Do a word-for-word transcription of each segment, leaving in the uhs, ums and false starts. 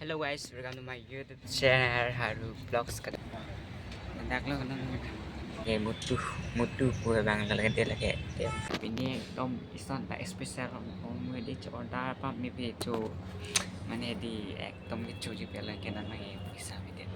Hello guys, welcome to my YouTube channel Haru Vlogs. Kada, daklo kan? Ke mutu, mutu pu abang lake de lake. Pini ekdom ison ta special, om hedi cho order pam ni pi cho, mane hedi ekdom kechoji pen lake, non abang ke pisa video.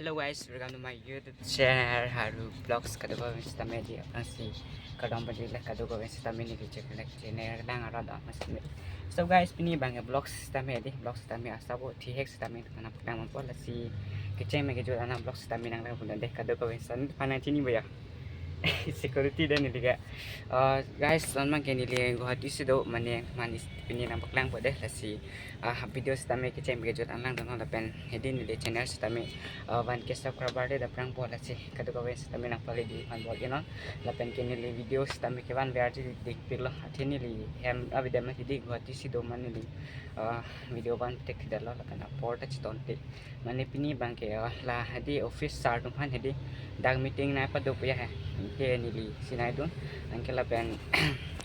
Hello guys, welcome to my YouTube channel Haru Vlogs. Kadokave sitame di, aphrangsi kardom pajirlo, kadokave sitame neli channel, channel kedang arat do, masi. So guys, pini abang ke vlogs sitame di, vlogs sitame asap thihek sitame nangpaklang po, lasi kecheng me kejut ana vlogs sitame nanglang pon dei, kadokave sitame aphan nangchini ba ya. Security dei neli ke. Uh, guys, non abang ke neli Guwahati si do, mane, mane pini nangpaklang po dei, lasi, ah, video sitame kecheng kejut an langdunnon, lapen hedi neli channel sitame, ah, one K subscriber dei daprang po, lasi kadokave sitame nangpale dun aphan bor-inon. Lapen ke neli video sitame kevan verji dikpiklo, athe neli hem avedam hedi Guwahati si do, mane neli, ah, video van tek thidetlo, lapen apor ta chiton te. Mane pini abang ke, ah, la hedi office sir atum aphan hedi dak meeting nangpado pu ya he. Ke neli si nangdun. Anke lapen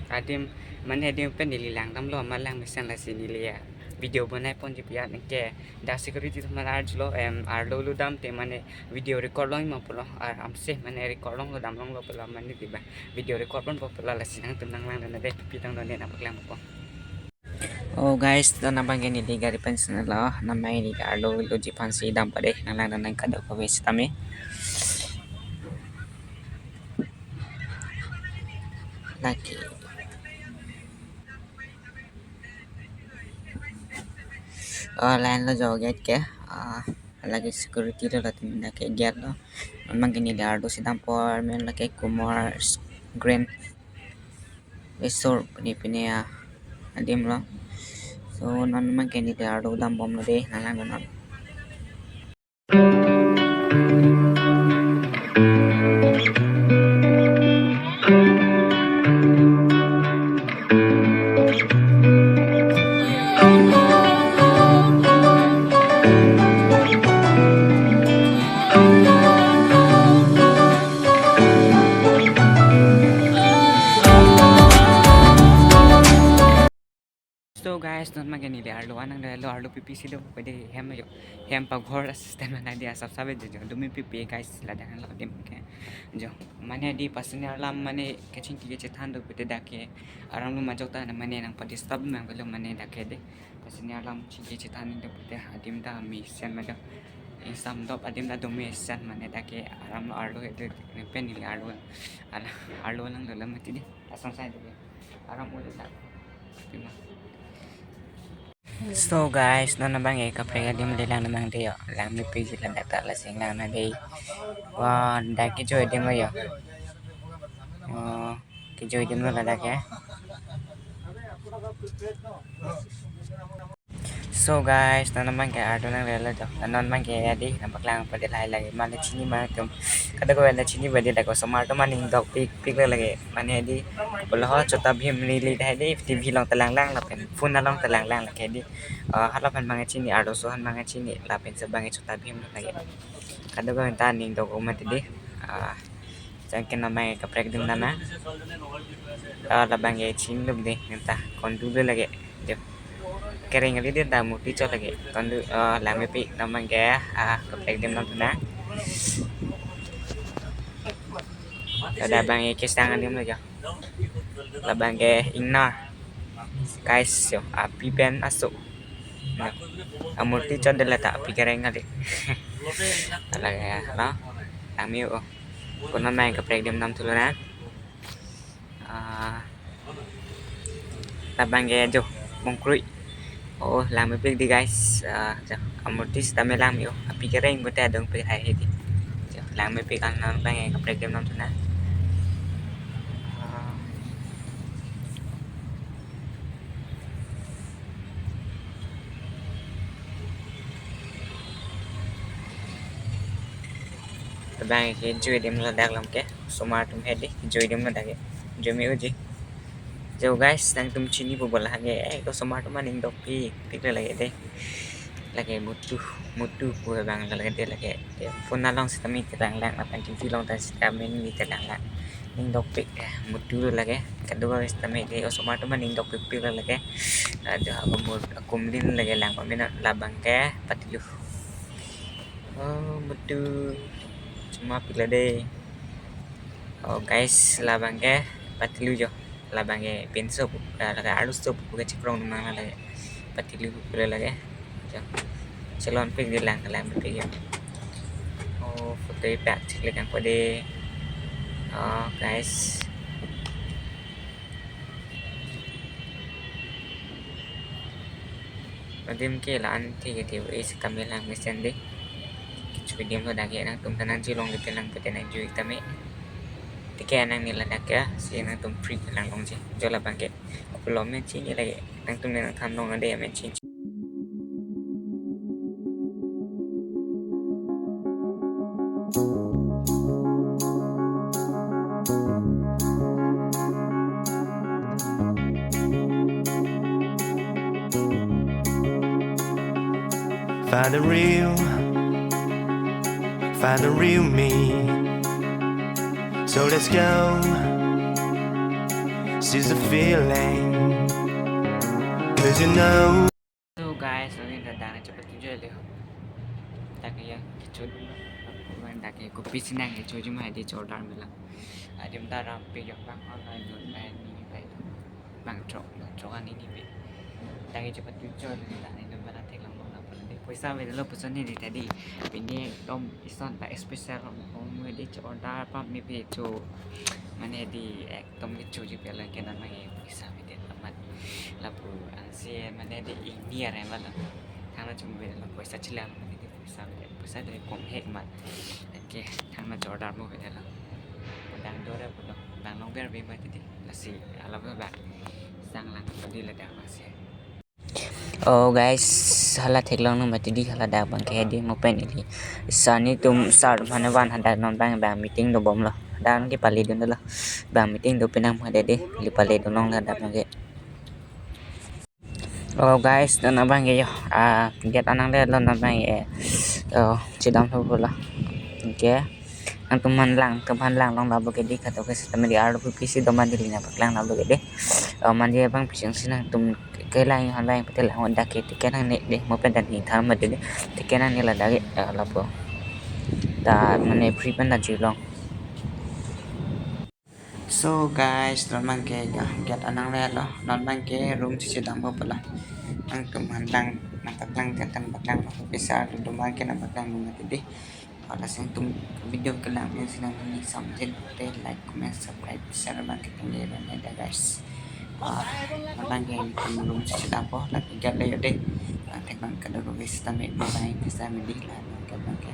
adim, mane adim pen neli langdamlo, amat lang mesen, lasi neli ya video bonai ponji pu ya. Anke dak security atum aphan arjulo, em, arlo lo damte mane video record longji ma pulo, ar amse mane record longlo, dam longlo pulo, mane di ba video record ponpo pulo, lasi nangtum nanglangdun dei, pi tang don dei, nangpaklang po. Oh guys, non abang ke neli gari pen si nanglo, non abang neli arlo loji aphansi dampo dei, nanglangdun nang kadokave sitame. Lake. Oh, line lo jo gate ke. Ah, lake security lo, latum dak ke gate lo. Non abang ke neli arlo si dampo, amen lake Kumar Grand Resort pine pine adim lo. So non abang ke neli arlo dambomlo dei, nanglangdunnon. So guys, non abang ke neli arlo an nangdelo, arlo pipi si do pede, hem jo, hem paghor system nang di, asap save jo, jo, dumi pipi guys, ladak lo adim ke. Jo, mane di passenger alam mane kachingki kachethan do pede dak ke, aram lo majok ta mane nangpa disturb nang belo mane dak ke dei. Passenger alam chingki chethan do pede adim ta mesen ma do. Insam dop adim ta do mesen, mane dak ke aram lo arlo hedi pen neli arlo, ala, arlo langdunlo mati dei. Asong sai dei. Aram ulit dak. Pima. So guys, non abang ke kaprek adim le lang abang dei yo. Lang mepikji ladak ta, lasi nang na dei. Wah, dak kejoi adim lo yo. Oh, kejoi adim lo ladak ya. So guys, non abang ke arlo nanglelo jo. Non abang ke hedi nangpaklang po dei, lahai lake mane chini ma atum. Kadokave ta chini ba dei, dak osomar atum aning dokpik piklo lake. Mane hedi pulo ho Chota Bheem release hedi T V along ta langlang lapen phone along ta langlang lake hedi. Ah, halaphan abang chini, arloso aphan abang chini, lapen si abang Chota Bheem lo lake. Kadokave ta aning dok-o mati dei. Ah, chang ke non abang kaprek adim nana. Ah, labang ke chinglup dei, neta kondu lo lake. Jo. Kereng kali dei, ta murti chot lake. Kondu, ah, lang mepik, non abang ke, ah, kaprek adim nangdun nang. Ladak abang ke kesang adim lo jo. Labang ke ingnar. Guys, jo, api pen aso. Jo. Amurti chot dei, lata api kereng kali. Lake ya, lo. Lang me-o. Ko non abang kaprek adim nangthulo nang. Ah, labang ke jo, Bongkrui. Oh, lang mepik dei guys. Ah, jo, amurti sitame lang me-o. Api kereng pute adong pik hai hedi. Jo, lang mepik an, non abang ke kaprek adim nangthu nang. Ah. Labang ke kejoi adim lo dak along ke. Osomar atum hedi kejoi adim lo dak ke. Joi me-oji. Jo guys, nangtum chini po bola ke. Eh, osomar atum aning dokpik pik lo lake dei. Lake Mutu, Mutu pu abang lake de lake. Te phone along sitame chelang lang, lapen T V along ta sitame neli chelang lang. Ning dopik, eh, Mutu lake. Kadokave sitame de osomar atum aning dopik pik lake. Ajo akumur akumlin lake lang pamenon, labang ke patilu. Oh, Mutu. Chuma pilo de. Oh, guys, labang ke patilu jo. Labang ke pinso, ah, lake arloso pu ke chikrong nang lake. Patilu pu lake. Jo. Chelon pik di lang, lang pik jo. Oh, photo ipak chiklik ang ko de. Oh, guys. Adim ke la-an thik ke thik, eh, si kami lang mesen de. Kecho adim lo dak ke, nangtum ta nangjui longle te lang pute nangjui tame. Tike nang ne ladak ke, si nangtum free ke lang longji. Jo labang ke. Kopilo menchini lake, nangtum ne nangthan long ade menchini. Find the real, find the real me. So let's go. Seize the feeling. 'Cause you know. So guys, again, dak ne chepatujoi le ho. Dak ke ya, kecho dulu. Dak ke kopi si nang kecho juma di order me lang. Adim ta ram pe yok bang online dun main ni pai. Bang trok, trok ani ni pe. Dak ke chepatujoi le, dak ne dun bana theklong long na pon de. Poisa avedetlo puson ni di tadi. Pini ekdom ison ta special hom hom di order pam ni pe cho. Mane di ekdom kecho ji pe lang ke nang ke poisa avedet amat. Lapu ansi mane di ini areng bala. Thangno chum avedetlo poisa chelang mane di poisa avedet. Poisa avedet kom hek mat. Anke thangno order mo avedetlo. Dang dore pulo. Dang long ber be mat di. Lasi ala ba ba. Sang lang di ladak lasi. Oh guys, hala theklong nang mati di, hala dak bang ke di mo pen ili. Sani tum sar mana van hadak non bang, bang meeting do bomlo. Dak ke pale dun lo. Bang meeting do penang mo de di, ili pale dun long ladak bang ke. Oh guys, non abang ke yo. Ah, gate anang le lo non bang ke. Oh, chedam lo bola. Okay. Nangtum aphan lang, tum aphan lang long labo ke di, kadokave sitame di arlo pusi doman di, lina paklang labo ke di. Oh, mandi abang pisi si nangtum kelang aphan lang pute lang dak ke ticket nangne de, mo pen ta ni than mati di. Ticket nangne ladak ke, eh, lapu. Ta mane free pen ta jui long. So guys, non bang ke ya, gate anang le lo, non bang ke room si chedam bo pala. Nangtum aphan lang, nangpaklang gate nangpaklang, pisa do doman ke nangpaklang mati di. Hala si nangtum video kelang pen si nang ni samjin te like, comment, subscribe, share bang ke tinggi bang ya guys. Ah, non bang ke nangtum room si chedam bo, lagi gate le yo de. Ah, thek bang kadokave sitame bye bye, sitame di la bang ke bang ke.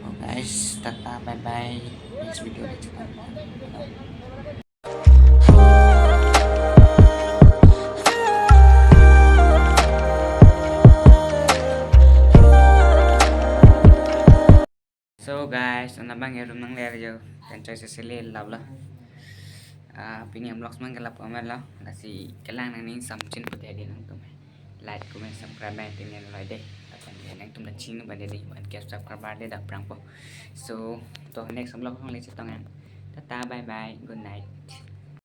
Oh guys, tata bye bye. Next video le chedam. So guys, non abang ke room nang le yo. Enjoy si sele lab lo. Ah, pini vlogs mang ke lapu amat lo. Lasi kelang nang ni samjin pute di nangtum. Like, comment, subscribe bang tinggi lo de. Lapen nangtum ta ching bang de di, one K subscriber de dak prang po. So, to next vlog along le chetong ang. Tata, bye bye, good night.